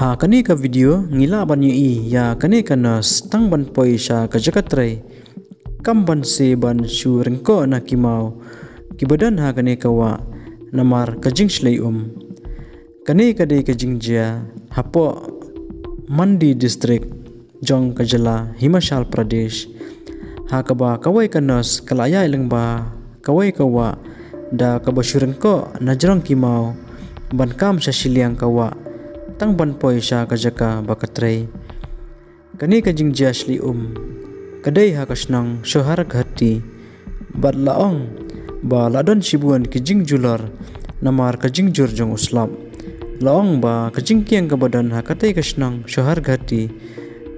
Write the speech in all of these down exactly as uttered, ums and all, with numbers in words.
Ha kane ka video ngi lah ban ïohi ïa kane ka nurse tang ban poi sha ka jaka trei kam ban se ban shu ryngkoh na ki maw kiba don ha kane ka wah namar ka jingshlei um. Kane ka dei ka jingjia hapoh Mandi District jong ka jylla Himachal Pradesh, ha kaba kawei ka nurse ka la ïaid lyngba kawei ka wah da kaba shu ryngkoh na jrong ki maw ban kam sha shiliang ka wah tang ban poi sha ka jaka ba ka trei. Kane ka jingjia shlei um ka dei ha ka shnong Soharghati, bad la ong ba la don shibun ki jingjulor namar ka jingjur jong u slap. La ong ba ka jingkieng kaba don ha katei ka shnong Soharghati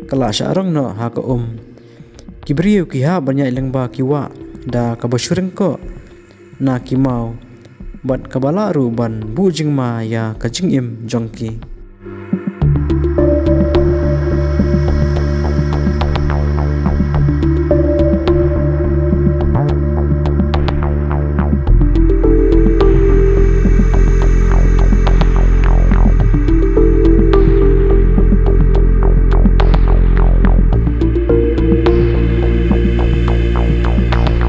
ka la shah rong noh ha ka um. Ki briew ki hap ban ïaid lyngba ki wah da kaba shu ryngkoh na ki maw, bad kaba lah ruh ban buh jingma ïa ka jingim jong ki.